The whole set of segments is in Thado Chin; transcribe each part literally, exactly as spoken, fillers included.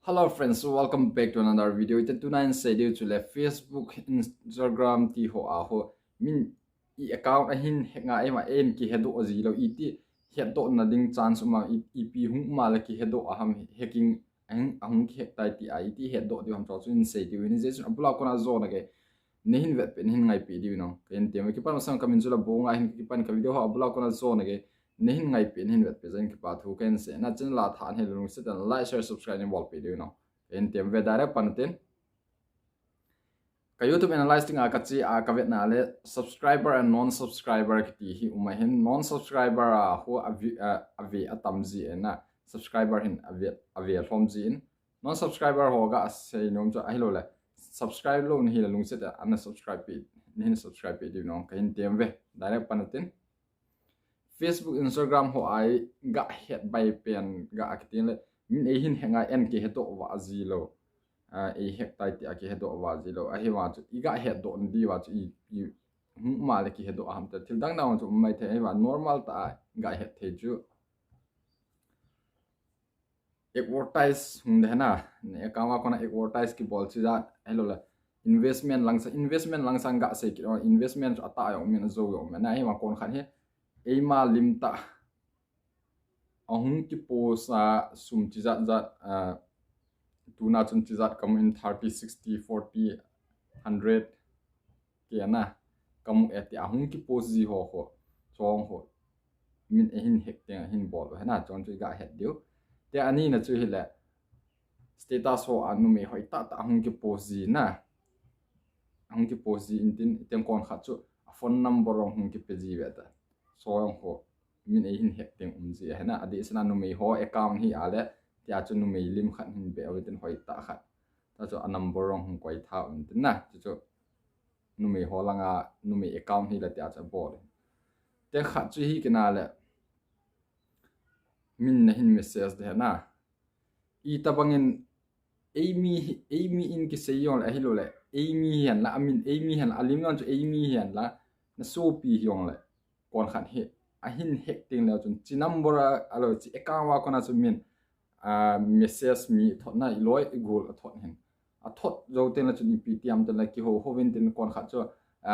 Hello friends, so welcome back to another video. Ite tuna in sei diu chu le Facebook, Instagram ti ho a ho min i account ahin hack nga ema en kihedoh ji lou iti hetdoh na ding chance uma i, ipi hung uma le kihedoh a ham hacking ahung, ahung kihack tai ti a iti hetdoh diu ham chu in sei diu ni je chun abula kona jona ke nehin vetpeh nehin ngaipeh diu no. Ka in tem kipan masang ka min chu la bo nga hin kipan ka video ho abula kona jona ke nehin ngaipeh nehin vetpeh jeng kipa thu ka in sei na channel a tha an he lungset an like share subscribe ni bolpeh diu no. Ka in tem ve direct pan tin. Ka YouTube analyze ting a ka chi a ka vetna le subscriber and non subscriber kiti hi uma hin non subscriber a ho a ve a tam ji e na subscriber hin a ve a ve lhom ji in non subscriber ho ga sei nom chu ahilou le subscribe lou ni hi le lungset a na subscribe pi ni hin subscribe pi diu no ka hin tem ve direct pan tin. Facebook, Instagram ho a i ga het bai pen ga akitin le min ei hin hack nga en kihedoh va ji lou. Ei hack tai ti a kihedoh va ji lou. Ahi va chu i ga hetdoh na di va chu i, i hung ma le kihedoh a ham te thil dang dang chu um mai thei ahi va normal ta a ga het thei chu. Advertise hung de na, ne account a kona advertise kibol chi jat ahilou le investment lang sang, investment lang sang ga sei kit investment chu ata jong min ajo jong min na hi ma kon khat hi eima lim ta ahung kipost a sum chi jat jat tuna chun chi jat kamu in thirty, sixty, forty, hundred ke na kamu e ti ahung kipost ji ho ho chong ho min ei hin hack teng hin bol he na chong chu i ga het diu. Te ani na chu hi le status ho a numei hoi ta ta ahung kipost ji na ahung kipost ji in tin teng kon khat chu a phone number hung kipe ji ve ta chong ho min ei hin hack teng um ji he na adi sana numei ho account hi a le ti a chu numei lim khat hin be a tin hoi ta khat ta chu a number hung koi tha um tin na chu chu numei ho langa numei account hi la ti a chu bol. Te khat chu hi kina le min na hin message de na i tabangin ei mi ei mi in kisei jong le ahilou le ei mi hian la amin ei mi hian la alim jong chu ei mi hian la na sopi jong le kon khat hi ahin hack teng le chun chi number a lo chi account a kona chu min a message mi thot na i loi i gol a thot hin a thot jo teng le chun ipi tiam teng le kiho ho vin tin kon khat chu a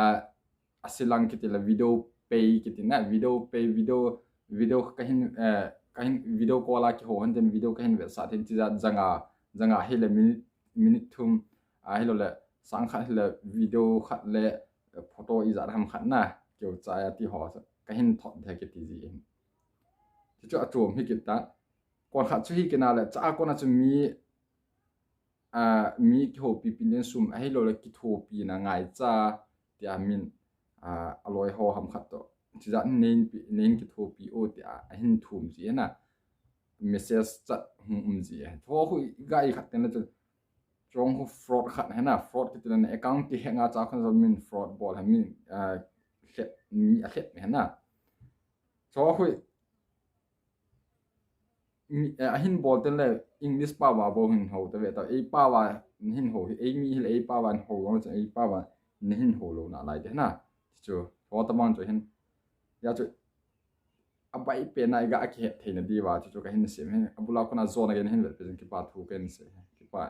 asilang kiti le video pay kiti na video pay video video kahin kahin video call a kiho han ten video kahin vetsah then chi jat janga janga hi le minute minute thum ahilou le sang khat hi le video khat le photo i jat ham khat na keu chai a ti ho kahin thot the kiti ji in ti chu a chom hi kit ta kon khat chu hi kina le cha kona chu mi a mi kihopi pi len sum ahilou le kithopi na ngai cha ti a min a loi ho ham khat to chi jat nein pi nein kithopi o ti a ahin thum ji na message chat hung um ji he tho khu ga i khat ten le chu chong khu fraud khat he na fraud kiti le account ti he nga cha khan min fraud bol he min a hlet mi a hlet he na cho khu ahin bol ten le English pa va bo hin ho ta ve ta ei pa va hin ho ei mi hil ei pa va ho lo cha ei pa va hin ho lo na lai te na chu ho ta mang chu hin ya chu a bai pe na i ga a kihet theina di va chu chu kahin sem hin abula kona jona kahin vet pe jin kipa thu kahin sei kipa